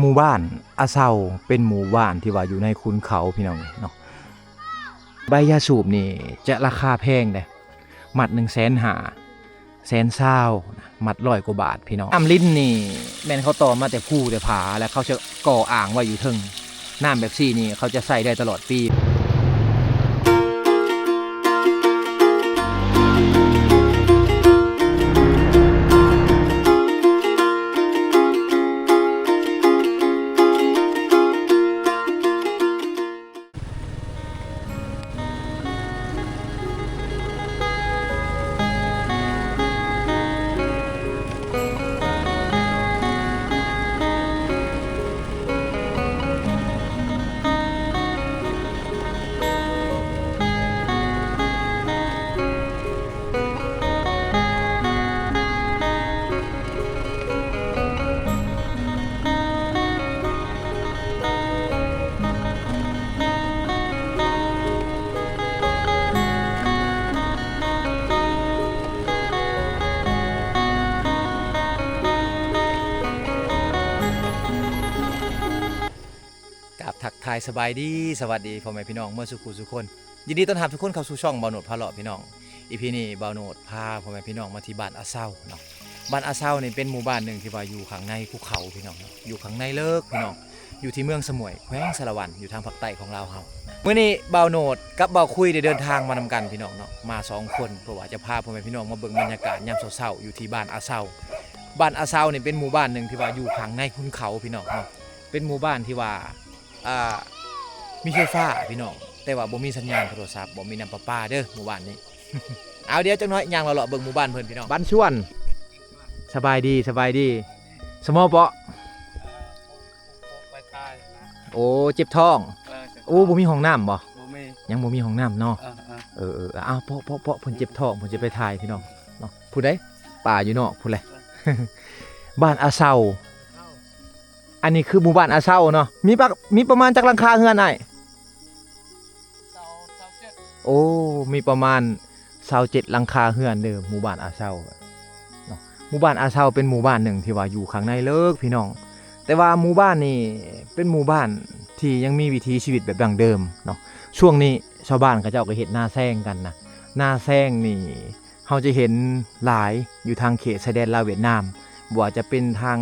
ໝູ່ບ້ານອາເຊົາ ເປັນໝູ່ບ້ານທີ່ວ່າຢູ່ໃນຂຸນເຂົາ ພີ່ນ້ອງເອີຍເນາະ. ໃບຢາສູບນີ້ຈະລາຄາແພງເດ້ ມັດໜຶ່ງແສນຫ້າ ແສນຊາວ ມັດຮ້ອຍກວ່າບາດ ພີ່ນ້ອງ. ນ້ຳລິນນີ້ແມ່ນເຂົາຕໍ່ມາແຕ່ພູແຕ່ຜາ ແລ້ວເຂົາຈະກໍ່ອ່າງໄວ້ຢູ່ເທິງ. ນ້ຳແບບຊີ້ນີ້ເຂົາຈະໃຊ້ໄດ້ຕະຫຼອດປີ. ກາບທັກທາຍສະບາຍດີ ສະຫວັດດີພໍ່ແມ່ພີ່ນ້ອງເໝິດສູ່ຜູ້ສູ່ຄົນ. ຍິນດີຕ້ອນຮັບທຸກຄົນເຂົ້າສູ່ຊ່ອງບ່າວໂນດພາເລາະ ພີ່ນ້ອງ. ອີພີນີ້ບ່າວໂນດພາພໍ່ແມ່ພີ່ນ້ອງມາທີ່ບ້ານອາເຊົາເນາະ. ບ້ານອາເຊົານີ້ເປັນໝູ່ບ້ານໜຶ່ງທີ່ວ່າຢູ່ຂ້າງໃນພູເຂົາ ພີ່ນ້ອງເນາະ, ຢູ່ຂ້າງໃນເລິກ ພີ່ນ້ອງ, ຢູ່ທີ່ເມືອງສະໝວຍ ແຂວງສາລະວັນ ຢູ່ທາງພາກໃຕ້ຂອງລາວເຮົາ. ມື້ນີ້ບ່າວໂນດກັບບ່າວຄຸຍໄດ້ເດີນທາງມານຳກັນ ພີ່ນ້ອງເນາະ, ມາສອງຄົນ ເພື່ອວ່າຈະພາພໍ່ແມ່ພີ່ນ້ອງມາເບິ່ງບັນຍາກາດຍາມເຊົ້າໆ ຢູ່ທີ່ບ້ານອາເຊົາ. ບ້ານອາເຊົານີ້ເປັນໝູ່ບ້ານໜຶ່ງທີ່ວ່າຢູ່ຂ້າງໃນຂຸນເຂົາ ພີ່ນ້ອງເນາະ, ເປັນໝູ່ບ້ານທີ່ວ່າ ອ່າ ມີໄຟຟ້າພີ່ນ້ອງ, ແຕ່ວ່າບໍ່ມີສັນຍານໂທລະສັບ, ບໍ່ມີນ້ຳປະປາເດີໝູ່ບ້ານນີ້. ເອົາ ດຽວຈັກໜ້ອຍຍ່າງເລາະໆເບິ່ງໝູ່ບ້ານເພິ່ນພີ່ນ້ອງ. ບ້ານຊວນ ສະບາຍດີ ສະບາຍດີ. ສະໝໍເປາະ ໂອ້ ເຈັບທ້ອງ. ໂອ້ ບໍ່ມີຫ້ອງນ້ຳບໍ່? ຍັງບໍ່ມີຫ້ອງນ້ຳເນາະ. ເອີໆ ເອົາ ເປາະໆໆ ເພິ່ນເຈັບທ້ອງ ເພິ່ນຈະໄປຖ່າຍພີ່ນ້ອງເນາະ. ຜູ້ໃດ ປາຢູ່ນອກພຸ້ນແຫຼະ. ບ້ານອາເຊົາ. ອັນນີ້ຄືໝູ່ບ້ານອາເຊົາເນາະ. ມີປະ ມີປະມານຈັກຫຼັງຄາເຮືອນອ້າຍ? ໂອ້ ມີປະມານຊາວເຈັດຫຼັງຄາເຮືອນເດີ ໝູ່ບ້ານອາເຊົາເນາະ. ໝູ່ບ້ານອາເຊົາເປັນໝູ່ບ້ານໜຶ່ງທີ່ວ່າຢູ່ຂ້າງໃນເລິກພີ່ນ້ອງ, ແຕ່ວ່າໝູ່ບ້ານນີ້ເປັນໝູ່ບ້ານທີ່ຍັງມີວິຖີຊີວິດແບບດັ້ງເດີມເນາະ. ຊ່ວງນີ້ຊາວບ້ານເຂົາເຈົ້າກໍເຮັດນາແຊງກັນນະ, ນາແຊງນີ້ ເຮົາຈະເຫັນຫຼາຍຢູ່ທາງເຂດຊາຍແດນລາວຫວຽດນາມ, ບໍ່ວ່າຈະເປັນທາງ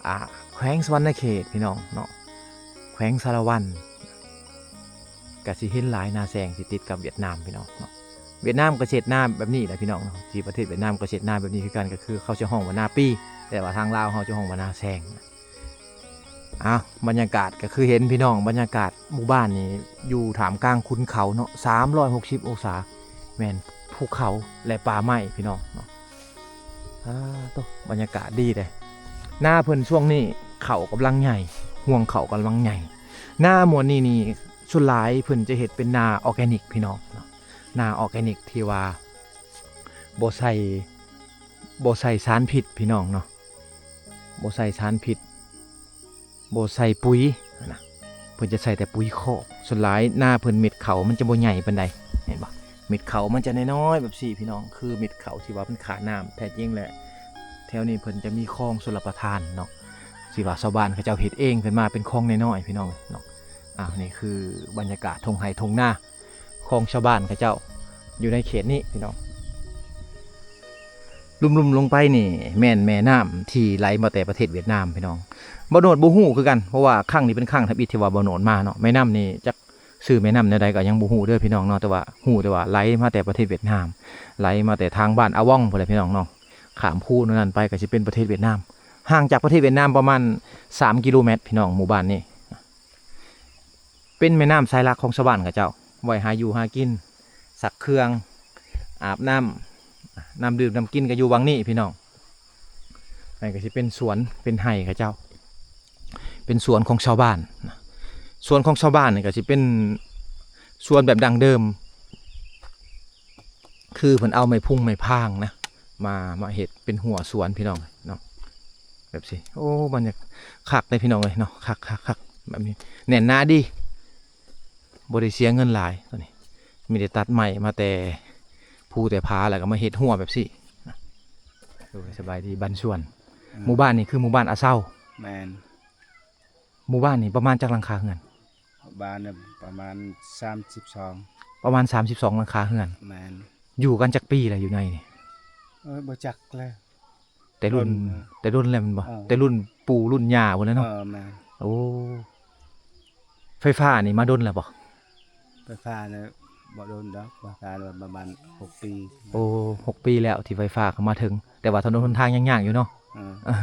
ອ່າ ແຂວງສະຫວັນນະເຂດພີ່ນ້ອງເນາະ, ແຂວງສາລະວັນ ກະຊິເຫັນຫຼາຍນາແຊງທີ່ຕິດກັບຫວຽດນາມພີ່ນ້ອງເນາະ. ຫວຽດນາມກະຊິເຮັດນາແບບນີ້ແຫຼະພີ່ນ້ອງເນາະ, ທີ່ປະເທດຫວຽດນາມກະຊິເຮັດນາແບບນີ້ຄືກັນ, ກະຄືເຂົາຈະຮ້ອງວ່ານາປີ, ແຕ່ວ່າທາງລາວເຮົາຈະຮ້ອງວ່ານາແຊງ. ອ້າວ ບັນຍາກາດກໍຄືເຫັນພີ່ນ້ອງ, ບັນຍາກາດໝູ່ບ້ານນີ້ຢູ່ທ່າມກາງຂຸນເຂົາເນາະ, ສາມຮ້ອຍຫົກສິບອົງສາ, ແມ່ນພູເຂົາ ແລະ ປ່າໄມ້ພີ່ນ້ອງເນາະ. ອາ ໂຕ ບັນຍາກາດດີເດ້. ນາເພິ່ນຊ່ວງນີ້ເຂົ້າກຳລັງໃຫຍ່, ຮວງເຂົ້າກຳລັງໃຫຍ່. ນາໝວດນີ້ນີ້ ສ່ວນຫຼາຍເພິ່ນຈະເຮັດເປັນນາອອແກນິກພີ່ນ້ອງເນາະ, ນາອອແກນິກທີ່ວ່າບໍ່ໃສ່ ບໍ່ໃສ່ສານພິດພີ່ນ້ອງເນາະ, ບໍ່ໃສ່ສານພິດ ບໍ່ໃສ່ປຸຍນະ, ເພິ່ນຈະໃສ່ແຕ່ປຸຍຄອກ. ສ່ວນຫຼາຍນາເພິ່ນເມັດເຂົ້າມັນຈະບໍ່ໃຫຍ່ປານໃດ ເຫັນບໍ່, ເມັດເຂົ້າມັນຈະນ້ອຍໆແບບຊີ້ພີ່ນ້ອງ, ຄືເມັດເຂົ້າທີ່ວ່າມັນຂາດນ້ຳ. ແທ້ຈິງແລ້ວແຖວນີ້ເພິ່ນຈະມີຄອງຊົນລະປະທານເນາະ, ທີ່ວ່າຊາວບ້ານເຂົາເຈົ້າເຮັດເອງຂຶ້ນມາເປັນຄອງນ້ອຍໆພີ່ນ້ອງເນາະ. ອາ ນີ້ຄືບັນຍາກາດທົ່ງໄຮ່ທົ່ງນາ ຂອງຊາວບ້ານເຂົາເຈົ້າຢູ່ໃນເຂດນີ້ພີ່ນ້ອງ. ລຸ່ມໆລົງໄປນີ້ແມ່ນແມ່ນ້ຳທີ່ໄຫຼມາແຕ່ປະເທດຫວຽດນາມພີ່ນ້ອງ. ບ່າວໂນດບໍ່ຮູ້ຄືກັນ, ເພາະວ່າຄັ້ງນີ້ເປັນຄັ້ງທຳອິດທີ່ວ່າບ່າວໂນດມາເນາະ. ແມ່ນ້ຳນີ້ຈັກຊື່ແມ່ນ້ຳແນວໃດກໍຍັງບໍ່ຮູ້ເດີພີ່ນ້ອງເນາະ, ແຕ່ວ່າຮູ້ແຕ່ວ່າໄຫຼມາແຕ່ປະເທດຫວຽດນາມ, ໄຫຼມາແຕ່ທາງບ້ານອາວອງພຸ້ນແຫຼະພີ່ນ້ອງເນາະ. ຂ້າມພູນັ້ນໄປກໍຊິເປັນປະເທດຫວຽດນາມ, ຫ່າງຈາກປະເທດຫວຽດນາມປະມານສາມກິໂລແມັດພີ່ນ້ອງ. ໝູ່ບ້ານນີ້ ເປັນແມ່ນ້ຳສາຍຫຼັກຂອງຊາວບ້ານເຂົາເຈົ້າ, ໄວ້ຫາຢູ່ຫາກິນ, ຊັກເຄື່ອງ, ອາບນ້ຳ, ນ້ຳດື່ມນ້ຳກິນກໍຢູ່ຫວ່າງນີ້ພີ່ນ້ອງ. ອັນນີ້ກໍຊິເປັນສວນເປັນໄຮ່ເຂົາເຈົ້າ, ເປັນສວນຂອງຊາວບ້ານ. ສວນຂອງຊາວບ້ານນີ້ກໍຊິເປັນສວນແບບດັ້ງເດີມ ຄືເພິ່ນເອົາໄມ້ພຸງໄມ້ພາງນະ ມາ ມາເຮັດເປັນຮົ້ວສວນພີ່ນ້ອງເນາະ ແບບຊີ້. ໂອ້ ບັນຍາ ຄັກເດ້ພີ່ນ້ອງເອີຍເນາະ ຄັກໆໆ ແບບນີ້ແໜ້ນໜາດີ ບໍ່ໄດ້ເສຍເງິນຫຼາຍໂຕນີ້ ມີແຕ່ຕັດໄມ້ມາແຕ່ພູແຕ່ຜາ ແລ້ວກໍມາເຮັດຮົ້ວແບບຊີ້. ໂດຍ ສະບາຍດີ ບ້ານສວນ ອືມ ໝູ່ບ້ານນີ້ຄືໝູ່ບ້ານອາເຊົາ. ແມ່ນ. ໝູ່ບ້ານນີ້ປະມານຈັກຫຼັງຄາເຮືອນ? ບ້ານປະມານສາມສິບສອງ ປະມານສາມສິບສອງຫຼັງຄາເຮືອນ. ແມ່ນ. ຢູ່ກັນຈັກປີແລ້ວຢູ່ໃນນີ້? ເອີ ບໍ່ຈັກແລ້ວ ແຕ່ລຸ້ນ ແຕ່ລຸ້ນແລ້ວແມ່ນບໍ່? ເອີ ແຕ່ລຸ້ນປູ່ລຸ້ນຍ່າພຸ້ນແຫຼະເນາະ. ເອີ ແມ່ນ. ໂອ້ ໄຟຟ້ານີ້ມາດົນແລ້ວບໍ່? ໄຟຟ້ານີ້ບໍ່ດົນດອກ ໄຟຟ້າປະມານຫົກປີ. ໂອ້ ຫົກປີແລ້ວທີ່ໄຟຟ້າເຂົ້າມາເຖິງ ແຕ່ວ່າຖະໜົນຫົນທາງຍັງຍາກຢູ່ເນາະ. ເອີ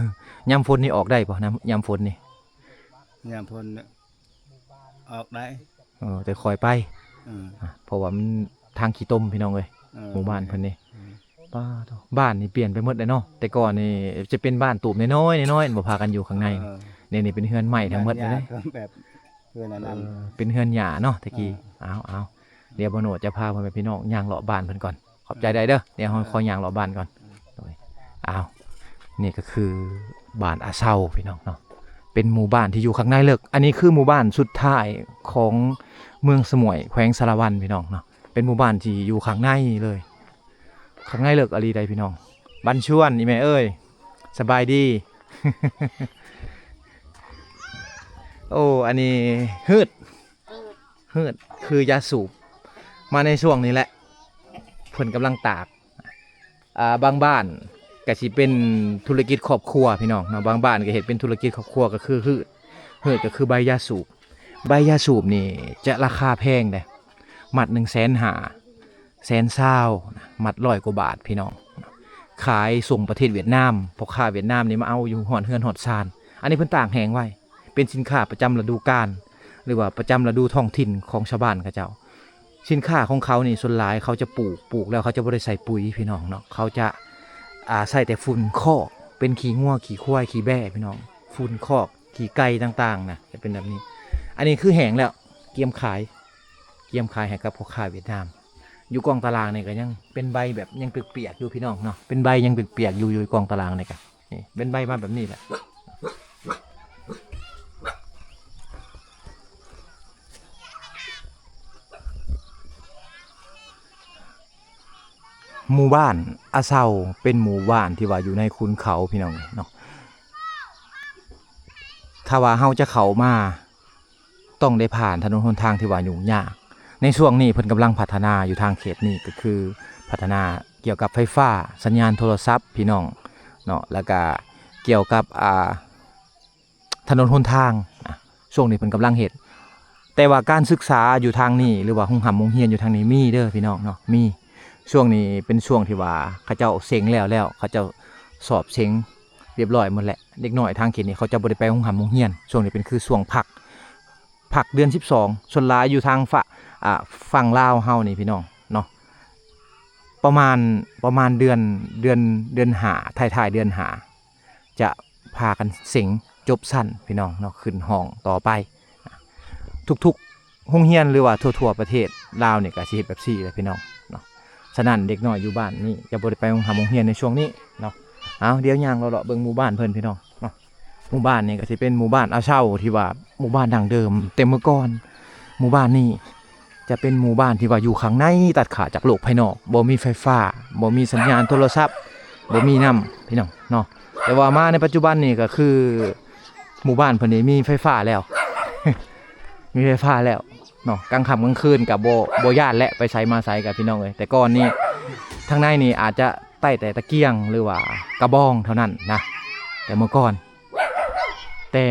ຍາມຝົນນີ້ອອກໄດ້ບໍ່? ຍາມ ຍາມຝົນນີ້? ຍາມຝົນອອກໄດ້. ເອີ ແຕ່ຄ່ອຍໄປ. ເອີ ອາ ເພາະວ່າມັນທາງຂີ້ຕົມພີ່ນ້ອງເອີຍ. ເອີ ໝູ່ບ້ານເພິ່ນນີ້. ເອີ ປ້າໂທ້ ບ້ານນີ້ປ່ຽນໄປໝົດເລີຍເນາະ ແຕ່ກ່ອນນີ້ຈະເປັນບ້ານຕູບນ້ອຍໆ ນ້ອຍໆ ບໍ່ ພາກັນຢູ່ຂ້າງໃນ. ເອີ ນີ້ ນີ້ເປັນເຮືອນໄມ້ທັງໝົດເລີຍເດ້ ແບບເຮືອນອັນນັ້ນ. ເອີ ເປັນເຮືອນຫຍ້າເນາະແຕ່ກີ້. ເອີ ເອົາໆ ດຽວບ່າວໂນດຈະພາພໍ່ແມ່ພີ່ນ້ອງຍ່າງເລາະບ້ານເພິ່ນກ່ອນ. ຂອບໃຈຫຼາຍເດີ ດຽວເຮົາຂໍຍ່າງເລາະບ້ານກ່ອນ. ໂດຍ ອ້າວ ນີ້ກໍຄືບ້ານອາເຊົາພີ່ນ້ອງເນາະ ເປັນໝູ່ບ້ານທີ່ຢູ່ຂ້າງໃນເລິກ. ອັນນີ້ຄືໝູ່ບ້ານສຸດທ້າຍຂອງເມືອງສະໝ້ວຍ ແຂວງສາລະວັນພີ່ນ້ອງເນາະ ເປັນໝູ່ບ້ານທີ່ຢູ່ຂ້າງໃນເລີຍ ຂ້າງໃນເລິກອີ່ຫຼີໃດ໋ພີ່ນ້ອງ. ບັນຊວນ ອີ່ແມ່ເອີຍ ສະບາຍດີ. ໂອ້ ອັນນີ້ຮືດ ຮືດຄືຢາສູບ ມາໃນຊ່ວງນີ້ແຫຼະ ເພິ່ນກຳລັງຕາກ. ອ່າ ບາງບ້ານກໍຊິເປັນທຸລະກິດຄອບຄົວພີ່ນ້ອງເນາະ ບາງບ້ານກໍເຮັດເປັນທຸລະກິດຄອບຄົວ ກໍຄືຮືດ ຮືດກໍຄືໃບຢາສູບ. ໃບຢາສູບນີ້ຈະລາຄາແພງເດ້ ມັດໜຶ່ງແສນຫ້າ ແສນຊາວ ມັດຮ້ອຍກວ່າບາດພີ່ນ້ອງ ຂາຍສົ່ງປະເທດຫວຽດນາມ. ພໍ່ຄ້າຫວຽດນາມນີ້ມາເອົາຢູ່ຮອດເຮືອນຮອດຊານ. ອັນນີ້ເພິ່ນຕາກແຫ້ງໄວ້ ເປັນສິນຄ້າປະຈຳລະດູການ ຫຼືວ່າປະຈຳລະດູທ້ອງຖິ່ນຂອງຊາວບ້ານເຂົາເຈົ້າ. ສິນຄ້າຂອງເຂົານີ້ສ່ວນຫຼາຍເຂົາຈະປູກ ປູກແລ້ວເຂົາຈະບໍ່ໄດ້ໃສ່ປຸ໋ຍພີ່ນ້ອງເນາະ ເຂົາຈະ ອ່າ ໃສ່ແຕ່ຝຸ່ນຄອກ ເປັນຂີ້ງົວ ຂີ້ຄວາຍ ຂີ້ແບ້ພີ່ນ້ອງ ຝຸ່ນຄອກ ຂີ້ໄກ່ຕ່າງໆນະ ຈະເປັນແບບນີ້. ອັນນີ້ຄືແຫ້ງແລ້ວ ກຽມຂາຍ ກຽມຂາຍໃຫ້ກັບພໍ່ຄ້າຫວຽດນາມ. ຢູ່ກ້ອງຕາລາງນີ້ກໍຍັງເປັນໃບແບບຍັງປຽກໆຢູ່ພີ່ນ້ອງເນາະ ເປັນໃບຍັງປຽກໆຢູ່ ຢູ່ກ້ອງຕາລາງນີ້ກໍ ນີ້ເປັນໃບມາແບບນີ້ແຫຼະ. ໝູ່ບ້ານອາເຊົາເປັນໝູ່ບ້ານທີ່ວ່າຢູ່ໃນຂຸນເຂົາພີ່ນ້ອງເນາະ ຖ້າວ່າເຮົາຈະເຂົ້າມາ ຕ້ອງໄດ້ຜ່ານຖະໜົນຫົນທາງທີ່ວ່າຫຍຸ້ງຍາກ. ໃນຊ່ວງນີ້ເພິ່ນກຳລັງພັດທະນາຢູ່ທາງເຂດນີ້ ກໍຄືພັດທະນາກ່ຽວກັບໄຟຟ້າ, ສັນຍານໂທລະສັບພີ່ນ້ອງເນາະ ແລ້ວກະກ່ຽວກັບ ອ່າ ຖະໜົນຫົນທາງ. ອ່າ ຊ່ວງນີ້ເພິ່ນກຳລັງເຮັດ ແຕ່ວ່າການສຶກສາຢູ່ທາງນີ້ ຫຼືວ່າໂຮງຮ່ຳໂຮງຮຽນຢູ່ທາງນີ້ມີເດີພີ່ນ້ອງເນາະ ມີ. ຊ່ວງນີ້ເປັນຊ່ວງທີ່ວ່າເຂົາເຈົ້າເສັງແລ້ວ ແລ້ວເຂົາເຈົ້າສອບເສັງ ຮຽບຮ້ອຍໝົດແຫຼະ. ເດັກນ້ອຍທາງເຂດນີ້ເຂົາເຈົ້າບໍ່ໄດ້ໄປໂຮງຮ່ຳໂຮງຮຽນ ຊ່ວງນີ້ເປັນຄືຊ່ວງພັກ ພັກເດືອນສິບສອງ ສ່ວນຫຼາຍຢູ່ທາງ ອ່າ ຝັ່ງລາວເຮົານີ້ພີ່ນ້ອງເນາະ ປະມານ ປະມານເດືອນ ເດືອນ ເດືອນຫ້າ ທ້າຍໆເດືອນຫ້າ ຈະພາກັນເສັງຈົບຊັ້ນພີ່ນ້ອງເນາະ ຂຶ້ນຫ້ອງຕໍ່ໄປ. ທຸກໆໂຮງຮຽນ ຫຼືວ່າທົ່ວໆປະເທດລາວນີ້ກໍຊິເຮັດແບບຊີ້ແຫຼະພີ່ນ້ອງເນາະ. ສະນັ້ນເດັກນ້ອຍຢູ່ບ້ານນີ້ຈະບໍ່ໄດ້ໄປໂຮງຮ່ຳໂຮງຮຽນໃນຊ່ວງນີ້ເນາະ. ເອົາ ດຽວຍ່າງເລາະໆເບິ່ງໝູ່ບ້ານເພິ່ນພີ່ນ້ອງເນາະ. ໝູ່ບ້ານນີ້ກໍຊິເປັນໝູ່ບ້ານອາເຊົາທີ່ວ່າໝູ່ບ້ານດັ້ງເດີມ ແຕ່ເມື່ອກ່ອນໝູ່ບ້ານນີ້ ຈະເປັນໝູ່ບ້ານທີ່ວ່າຢູ່ຂ້າງໃນຕັດຂາດຈາກໂລກພາຍນອກ ບໍ່ມີໄຟຟ້າ ບໍ່ມີສັນຍານໂທລະສັບ ບໍ່ມີນ້ຳ ພີ່ນ້ອງເນາະ. ແຕ່ວ່າມາໃນປັດຈຸບັນນີ້ກໍຄືໝູ່ບ້ານເພິ່ນນີ້ມີໄຟຟ້າແລ້ວ ມີໄຟຟ້າແລ້ວເນາະ ກາງຄ່ຳກາງຄືນກໍບໍ່ ບໍ່ຢ້ານແຫຼະ ໄປໃສມາໃສກໍພີ່ນ້ອງເອີຍ. ແຕ່ກ່ອນນີ້ທາງໃນນີ້ອາດຈະໃຊ້ແຕ່ຕະກຽງ ຫຼືວ່າກະບອງເທົ່ານັ້ນນະ ແຕ່ເມື່ອກ່ອນ ແຕ່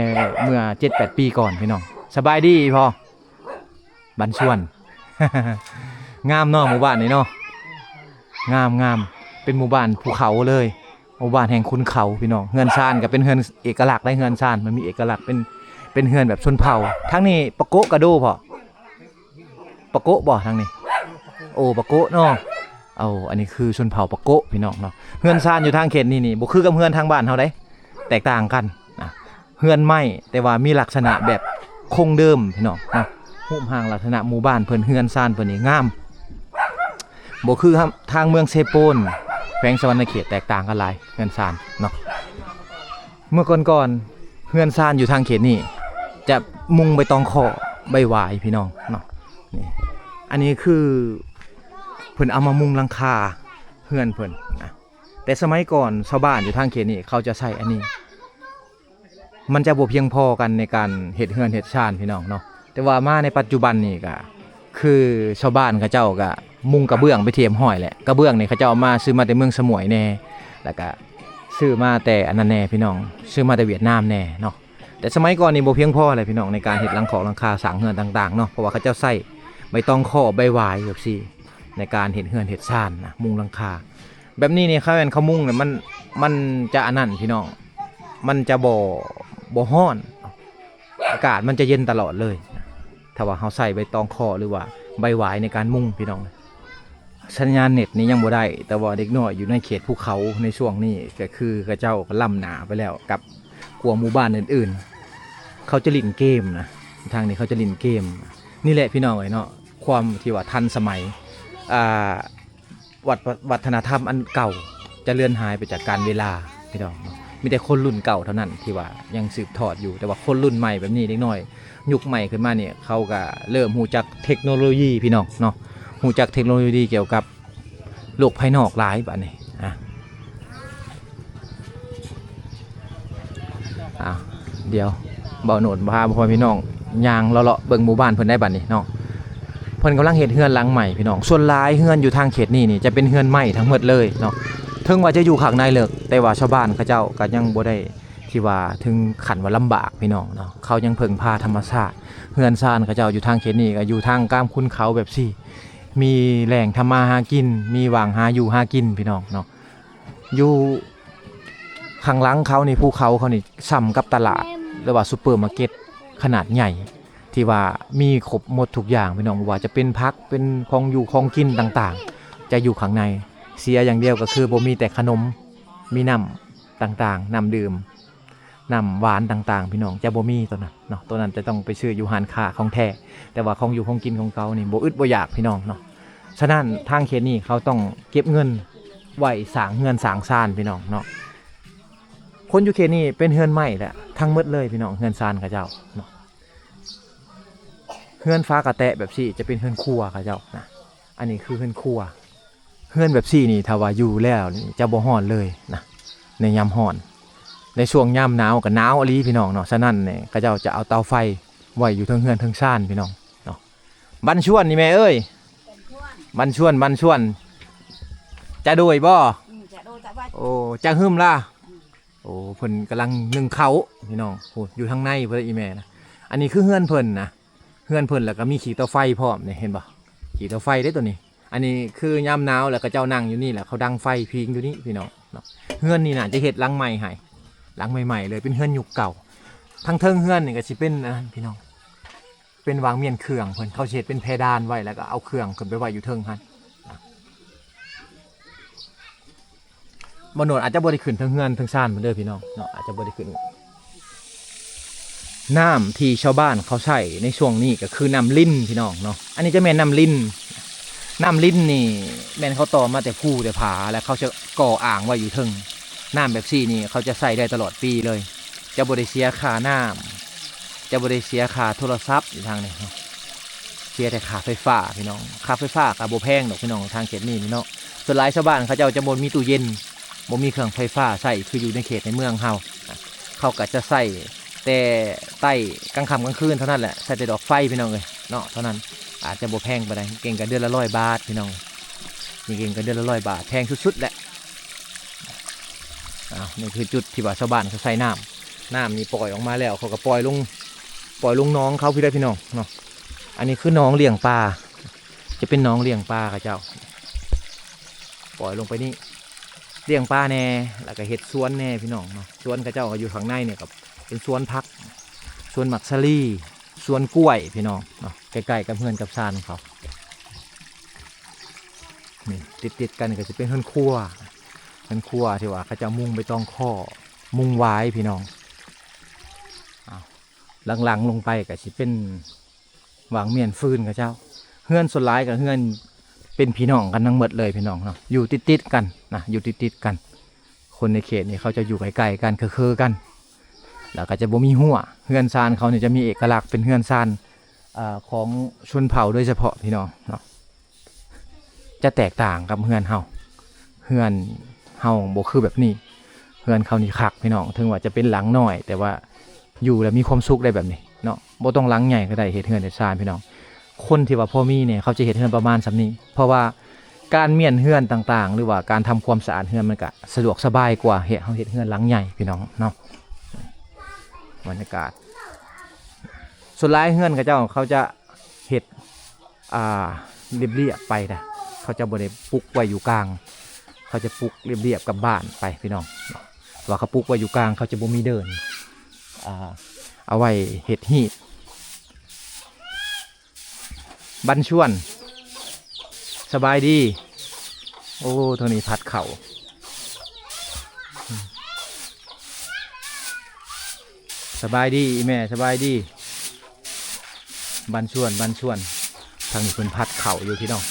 ເມື່ອເຈັດແປດປີກ່ອນພີ່ນ້ອງ. ສະບາຍດີພໍ່ ບ້ານຊວນ ງາມເນາະ ໝູ່ບ້ານນີ້ເນາະ ງາມໆ ເປັນໝູ່ບ້ານພູເຂົາເລີຍ ໝູ່ບ້ານແຫ່ງຂຸນເຂົາພີ່ນ້ອງ. ເຮືອນຊານກໍເປັນເຮືອນເອກະລັກໄດ໋ ເຮືອນຊານມັນມີເອກະລັກ ເປັນ ເປັນເຮືອນແບບຊົນເຜົ່າ. ທາງນີ້ປະໂກະກະໂດພໍ່ ປະໂກະບໍ່ທາງນີ້? ໂອ້ ປະໂກະເນາະ. ເອົາ ອັນນີ້ຄືຊົນເຜົ່າປະໂກະພີ່ນ້ອງເນາະ. ເຮືອນຊານຢູ່ທາງເຂດນີ້ນີ້ບໍ່ຄືກັບເຮືອນທາງບ້ານເຮົາໃດ໋ ແຕກຕ່າງກັນນະ. ເຮືອນໄມ້ ແຕ່ວ່າມີລັກສະນະແບບ ຄົງເດີມພີ່ນ້ອງເນາະ. ຮູບຮ່າງລັກສະນະໝູ່ບ້ານເພິ່ນ ເຮືອນຊານເພິ່ນນີ້ງາມ ບໍ່ຄືທາງເມືອງເຊໂປນ ແຂວງສະຫວັນນະເຂດ ແຕກຕ່າງກັນຫຼາຍເຮືອນຊານເນາະ. ເມື່ອກ່ອນໆ ເຮືອນຊານຢູ່ທາງເຂດນີ້ຈະມຸງໃບຕອງຄໍ້ ໃບຫວາຍພີ່ນ້ອງເນາະ. ນີ້ ອັນນີ້ຄືເພິ່ນເອົາມາມຸງຫຼັງຄາເຮືອນເພິ່ນນະ. ແຕ່ສະໄໝກ່ອນຊາວບ້ານຢູ່ທາງເຂດນີ້ເຂົາຈະໃຊ້ອັນນີ້ ມັນຈະບໍ່ພຽງພໍກັນໃນການເຮັດເຮືອນເຮັດຊານພີ່ນ້ອງເນາະ. ແຕ່ວ່າມາໃນປັດຈຸບັນນີ້ກະຄືຊາວບ້ານເຂົາເຈົ້າກະມຸງກະເບື້ອງໄປທີ່ຮຽບຮ້ອຍແຫຼະ. ກະເບື້ອງນີ້ເຂົາເຈົ້າເອົາມາ ຊື້ມາແຕ່ເມືອງສະໝວຍແດ່ ແລ້ວກະຊື້ມາແຕ່ອັນນັ້ນແດ່ພີ່ນ້ອງ ຊື້ມາແຕ່ຫວຽດນາມແດ່ເນາະ. ແຕ່ສະໄໝກ່ອນນີ້ບໍ່ພຽງພໍແຫຼະພີ່ນ້ອງ ໃນການເຮັດຫຼັງຄອກຫຼັງຄາ ສ້າງເຮືອນຕ່າງໆເນາະ. ເພາະວ່າເຂົາເຈົ້າໃຊ້ໃບຕອງຄໍ້ ໃບຫວາຍແບບຊີ້ ໃນການເຮັດເຮືອນເຮັດຊານນະ ມຸງຫຼັງຄາ. ແບບນີ້ນີ້ ຄັນແມ່ນເຂົາມຸງນີ້ ມັນ ມັນຈະອັນນັ້ນພີ່ນ້ອງ ມັນຈະບໍ່ ບໍ່ຮ້ອນ ອາກາດມັນຈະເຢັນຕະຫຼອດເລີຍ ຖ້າວ່າເຮົາໃຊ້ໃບຕອງຄໍ້ ຫຼືວ່າໃບຫວາຍໃນການມຸງພີ່ນ້ອງ. ສັນຍານເນັດນີ້ຍັງບໍ່ໄດ້ ແຕ່ວ່າເດັກນ້ອຍຢູ່ໃນເຂດພູເຂົາໃນຊ່ວງນີ້ ກະຄືເຂົາເຈົ້າກະລ້ຳໜ້າໄປແລ້ວກັບກວ່າໝູ່ບ້ານອື່ນໆ. ເຂົາຈະຫຼິ້ນເກມນະ ທາງນີ້ເຂົາຈະຫຼິ້ນເກມ. ນີ້ແຫຼະພີ່ນ້ອງເອີຍເນາະ ຄວາມທີ່ວ່າທັນສະໄໝ ອ່າ ວັດ ວັດທະນະທຳອັນເກົ່າຈະເລືອນຫາຍໄປຈາກການເວລາພີ່ນ້ອງເນາະ. ມີແຕ່ຄົນລຸ້ນເກົ່າເທົ່ານັ້ນທີ່ວ່າຍັງສືບທອດຢູ່ ແຕ່ວ່າຄົນລຸ້ນໃໝ່ແບບນີ້ ເດັກນ້ອຍຍຸກໃໝ່ຂຶ້ນມານີ້ ເຂົາກະເລີ່ມຮູ້ຈັກເທັກໂນໂລຢີພີ່ນ້ອງເນາະ ຮູ້ຈັກເທັກໂນໂລຢີກ່ຽວກັບໂລກພາຍນອກຫຼາຍບາດນີ້. ອາ ອາ ດຽວບ່າວໂນດພາພໍ່ແມ່ພີ່ນ້ອງຍ່າງເລາະໆເບິ່ງໝູ່ບ້ານເພິ່ນໄດ້ບັດນີ້ເນາະ. ເພິ່ນກຳລັງເຮັດເຮືອນຫຼັງໃໝ່ພີ່ນ້ອງ. ສ່ວນຫຼາຍເຮືອນຢູ່ທາງເຂດນີ້ນີ້ຈະເປັນເຮືອນໄມ້ທັງໝົດເລີຍເນາະ. ເຖິງວ່າຈະຢູ່ຂ້າງໃນເລິກ ແຕ່ວ່າຊາວບ້ານເຂົາເຈົ້າກໍຍັງບໍ່ໄດ້ທີ່ວ່າເຖິງຂັ້ນວ່າລຳບາກພີ່ນ້ອງເນາະ. ເຂົາຍັງເພິ່ງພາທຳມະຊາດ. ເຮືອນຊານເຂົາເຈົ້າຢູ່ທາງເຂດນີ້ກໍຢູ່ທາງກາງຂຸນເຂົາແບບຊີ້ ມີແຫຼ່ງທຳມາຫາກິນ ມີຫວ່າງຫາຢູ່ຫາກິນພີ່ນ້ອງເນາະ. ຢູ່ຂ້າງຫຼັງເຂົານີ້ ພູເຂົາເຂົານີ້ສ່ຳກັບຕະຫຼາດ ຫຼືວ່າຊຸບເປີມາເກັດຂະໜາດໃຫຍ່ ທີ່ວ່າມີຄົບໝົດທຸກຢ່າງພີ່ນ້ອງ ບໍ່ວ່າຈະເປັນຜັກ ເປັນຂອງຢູ່ຂອງກິນຕ່າງໆ ຈະຢູ່ຂ້າງໃນ. ເສຍຢ່າງດຽວກໍຄືບໍ່ມີແຕ່ຂະໜົມ ມີນ້ຳຕ່າງໆ ນ້ຳດື່ມ ນ້ຳຫວານຕ່າງໆ ພີ່ນ້ອງ ຈະບໍ່ມີໂຕນັ້ນເນາະ. ໂຕນັ້ນຈະຕ້ອງໄປຊື້ຢູ່ຮ້ານຄ້າຂອງແທ້ ແຕ່ວ່າຂອງຢູ່ຂອງກິນຂອງເຂົານີ້ບໍ່ອຶດບໍ່ຢາກພີ່ນ້ອງເນາະ. ສະນັ້ນທາງເຂດນີ້ເຂົາຕ້ອງເກັບເງິນໄວ້ສ້າງເຮືອນສ້າງຊານພີ່ນ້ອງເນາະ. ຄົນຢູ່ເຂດນີ້ເປັນເຮືອນໄມ້ແຫຼະທັງໝົດເລີຍພີ່ນ້ອງ ເຮືອນຊານເຂົາເຈົ້າເນາະ. ເຮືອນຝາກະແຕະແບບຊີ້ຈະເປັນເຮືອນຄົວເຂົາເຈົ້ານະ. ອັນນີ້ຄືເຮືອນຄົວ. ເຮືອນແບບຊີ້ນີ້ ຖ້າວ່າຢູ່ແລ້ວນີ້ຈະບໍ່ຮ້ອນເລີຍນະ ໃນຍາມຮ້ອນ. ໃນຊ່ວງຍາມໜາວກໍໜາວອີ່ຫຼີພີ່ນ້ອງເນາະ. ສະນັ້ນນີ້ ເຂົາເຈົ້າຈະເອົາເຕົາໄຟໄວ້ຢູ່ເທິງເຮືອນເທິງຊານພີ່ນ້ອງເນາະ. ບັນຊວນນີ້ແມ່ເອີຍ ບັນຊວນ ບັນຊວນ ຈະໂດຍບໍ່? ອືມ ຈະໂດຍ ຈະວ່າ ໂອ້ ຈະຫຶມລະ? ອືມ ໂອ້ ເພິ່ນກຳລັງໜຶ້ງເຂົ້າພີ່ນ້ອງ. ໂອ້ ຢູ່ທາງໃນເພິ່ນ ອີ່ແມ່ນະ. ອັນນີ້ຄືເຮືອນເພິ່ນນະ ເຮືອນເພິ່ນ ແລ້ວກໍມີຂີ້ເຕົາໄຟພ້ອມນີ້ ເຫັນບໍ່? ຂີ້ເຕົາໄຟເດ້ໂຕນີ້. ອັນນີ້ຄືຍາມໜາວແລ້ວ ເຂົາເຈົ້ານັ່ງຢູ່ນີ້ແຫຼະ ເຂົາດັງໄຟພິງຢູ່ນີ້ພີ່ນ້ອງເນາະ. ເຮືອນນີ້ໜ້າຈະເຮັດຫຼັງໃໝ່ໃຫ້ ຫຼັງໃໝ່ໆເລີຍ ເປັນເຮືອນຍຸກເກົ່າ. ທາງເທິງເຮືອນນີ້ກໍຊິເປັນອັນນັ້ນພີ່ນ້ອງ ເປັນວາງມ້ຽນເຄື່ອງເພິ່ນ ເຂົາຊິເຮັດເປັນເພດານໄວ້ ແລ້ວກໍເອົາເຄື່ອງຂຶ້ນໄປໄວ້ຢູ່ເທິງຫັ້ນ. ບ່າວໂນດອາດຈະບໍ່ໄດ້ຂຶ້ນເທິງເຮືອນເທິງຊານເພິ່ນເດີພີ່ນ້ອງເນາະ ອາດຈະບໍ່ໄດ້ຂຶ້ນ. ນ້ຳທີ່ຊາວບ້ານເຂົາໃຊ້ໃນຊ່ວງນີ້ກໍຄືນ້ຳລິນພີ່ນ້ອງເນາະ. ອັນນີ້ຈະແມ່ນນ້ຳລິນ. ນ້ຳລິນນີ້ແມ່ນເຂົາຕໍ່ມາແຕ່ພູແຕ່ຜາ ແລ້ວເຂົາຈະກໍ່ອ່າງໄວ້ຢູ່ເທິງ. ນ້ຳແບບຊີ້ນີ້ເຂົາຈະໃຊ້ໄດ້ຕະຫຼອດປີເລີຍ ຈະບໍ່ໄດ້ເສຍຄ່ານ້ຳ ຈະບໍ່ໄດ້ເສຍຄ່າໂທລະສັບຢູ່ທາງນີ້ເນາະ ເສຍແຕ່ຄ່າໄຟຟ້າພີ່ນ້ອງ. ຄ່າໄຟຟ້າກໍບໍ່ແພງດອກພີ່ນ້ອງ ທາງເຂດນີ້ນີ້ເນາະ. ສ່ວນຫຼາຍຊາວບ້ານເຂົາເຈົ້າຈະບໍ່ມີຕູ້ເຢັນ ບໍ່ມີເຄື່ອງໄຟຟ້າໃຊ້ຄືຢູ່ໃນເຂດໃນເມືອງເຮົາ. ເຂົາກໍຈະໃຊ້ແຕ່ໃຕ້ກາງຄ່ຳກາງຄືນເທົ່ານັ້ນແຫຼະ ໃຊ້ແຕ່ດອກໄຟພີ່ນ້ອງເອີຍເນາະ ເທົ່ານັ້ນ. ອາດຈະບໍ່ແພງປານໃດ ເກັ່ງກໍເດືອນລະຮ້ອຍບາດພີ່ນ້ອງ ນີ້ເກັ່ງກໍເດືອນລະຮ້ອຍບາດ ແພງສຸດໆແຫຼະ. ອ້າວ ນີ້ຄືຈຸດທີ່ວ່າຊາວບ້ານເຂົາໃສ່ນ້ຳ ນ້ຳນີ້ປ່ອຍອອກມາແລ້ວ ເຂົາກໍປ່ອຍລົງ ປ່ອຍລົງໜອງເຂົາພີ້ເດີພີ່ນ້ອງເນາະ. ອັນນີ້ຄືໜອງລ້ຽງປາ ຈະເປັນໜອງລ້ຽງປາເຂົາເຈົ້າ ປ່ອຍລົງໄປນີ້ ລ້ຽງປາແດ່ ແລ້ວກໍເຮັດສວນແດ່ພີ່ນ້ອງເນາະ. ສວນເຂົາເຈົ້າກໍຢູ່ຂ້າງໃນນີ້ກໍເປັນສວນຜັກ ສວນໝາກສາລີ ສວນກ້ວຍພີ່ນ້ອງເນາະ ໃກ້ໆກັບເຮືອນກັບຊານເຂົາ. ນີ້ຕິດໆກັນກໍຊິເປັນເຮືອນຄົວ ເຮືອນຄົວທີ່ວ່າເຂົາເຈົ້າມຸງໃບຕອງຄໍ້ ມຸງຫວາຍພີ່ນ້ອງ. ອ້າວ ຫຼັງໆລົງໄປກໍຊິເປັນຫວ່າງມ້ຽນຟືນເຂົາເຈົ້າ. ເຮືອນສ່ວນຫຼາຍກໍເຮືອນເປັນພີ່ນ້ອງກັນທັງໝົດເລີຍພີ່ນ້ອງເນາະ, ຢູ່ຕິດໆກັນນະ, ຢູ່ຕິດໆກັນ. ຄົນໃນເຂດນີ້ເຂົາຈະຢູ່ໃກ້ໆກັນ ຄືໆກັນ ແລ້ວກໍຈະບໍ່ມີຮົ້ວ. ເຮືອນຊານເຂົານີ້ຈະມີເອກະລັກເປັນເຮືອນຊານ ເອີ ຂອງຊົນເຜົ່າໂດຍສະເພາະພີ່ນ້ອງເນາະ. ຈະແຕກຕ່າງກັບເຮືອນເຮົາ. ເຮືອນເຮົາບໍ່ຄືແບບນີ້. ເຮືອນເຂົານີ້ຄັກພີ່ນ້ອງ, ເຖິງວ່າຈະເປັນຫຼັງນ້ອຍ ແຕ່ວ່າຢູ່ແລ້ວມີຄວາມສຸກໄດ້ແບບນີ້ເນາະ. ບໍ່ຕ້ອງຫຼັງໃຫຍ່ກໍໄດ້ ເຮັດເຮືອນເຮັດຊານພີ່ນ້ອງ. ຄົນທີ່ວ່າພໍມີນີ້ ເຂົາຈະເຮັດເຮືອນປະມານສ່ຳນີ້ ເພາະວ່າການມ້ຽນເຮືອນຕ່າງໆ ຫຼືວ່າການທຳຄວາມສະອາດເຮືອນ ມັນກະສະດວກສະບາຍກວ່າເຮັດ ເຮົາເຮັດເຮືອນຫຼັງໃຫຍ່ພີ່ນ້ອງເນາະ. ບັນຍາກາດ ສ່ວນຫຼາຍເຮືອນເຂົາເຈົ້າ ເຂົາຈະເຮັດ ອ່າ ລຽບໆໄປນະ, ເຂົາຈະບໍ່ໄດ້ປຸກໄວ້ຢູ່ກາງ, ເຂົາຈະປຸກລຽບໆກັບບ້ານໄປພີ່ນ້ອງ. ວ່າເຂົາປຸກໄວ້ຢູ່ກາງ ເຂົາຈະບໍ່ມີເດີ່ນ ອ່າ ເອົາໄວ້ເຮັດຮີດ. ບັນຊວນ ສະບາຍດີ. ໂອ້ ທາງນີ້ພັດເຂົ້າ. ສະບາຍດີອີ່ແມ່ ສະບາຍດີ. ບັນຊວນ ບັນຊວນ. ທາງນີ້ເພິ່ນພັດເຂົ້າຢູ່ພີ່ນ້ອງ.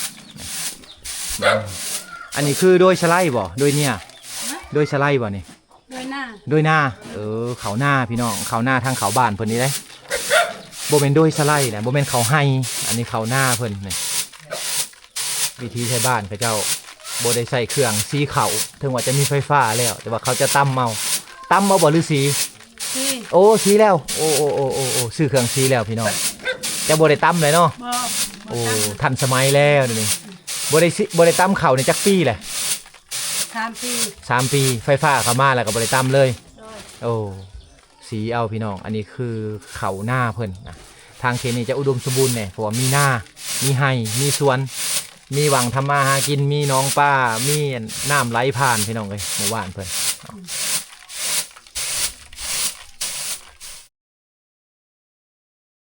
ອັນນີ້ຄືໂດຍສະໄລບໍ່ ໂດຍເນຍ ໂດຍສະໄລບໍ່ນີ້? ໂດຍນາ ໂດຍນາ. ເອີ ເຂົ້ານາພີ່ນ້ອງ, ເຂົ້ານາທາງເຂົ້າບ້ານເພິ່ນນີ້ເດ້. ບໍ່ແມ່ນໂດຍສະໄລນະ, ບໍ່ແມ່ນເຂົ້າໄຮ່, ອັນນີ້ເຂົ້ານາເພິ່ນນີ້. ວິຖີໄທບ້ານເຂົາເຈົ້າບໍ່ໄດ້ໃຊ້ເຄື່ອງສີເຂົ້າ, ເຖິງວ່າຈະມີໄຟຟ້າແລ້ວ ແຕ່ວ່າເຂົາຈະຕຳເອົາ. ຕຳເອົາບໍ່ ຫຼືສີ? ສີ. ໂອ້ ສີແລ້ວ. ໂອ້ ໂອ້ ຊື້ເຄື່ອງສີແລ້ວພີ່ນ້ອງ. ຈະບໍ່ໄດ້ຕຳເລີຍເນາະ? ບໍ່ ໂອ້ ບໍ່ຕຳ. ທັນສະໄໝແລ້ວດຽວນີ້. ບໍ່ໄດ້ ບໍ່ໄດ້ຕຳເຂົ້ານີ້ຈັກປີແຫຼະ? ສາມປີ. ສາມປີ. ໄຟຟ້າເຂົ້າມາແລ້ວກໍບໍ່ໄດ້ຕຳເລີຍ. ໂດຍ. ໂອ້ ສີເອົາພີ່ນ້ອງ. ອັນນີ້ຄືເຂົ້ານາເພິ່ນນະ. ທາງເຂດນີ້ຈະອຸດົມສົມບູນແດ່ ເພາະວ່າມີນາ ມີໄຮ່ ມີສວນ ມີຫວ່າງທຳມາຫາກິນ ມີໜອງປາ ມີນ້ຳໄຫຼຜ່ານພີ່ນ້ອງເອີຍ. ໝູ່ບ້ານເພິ່ນ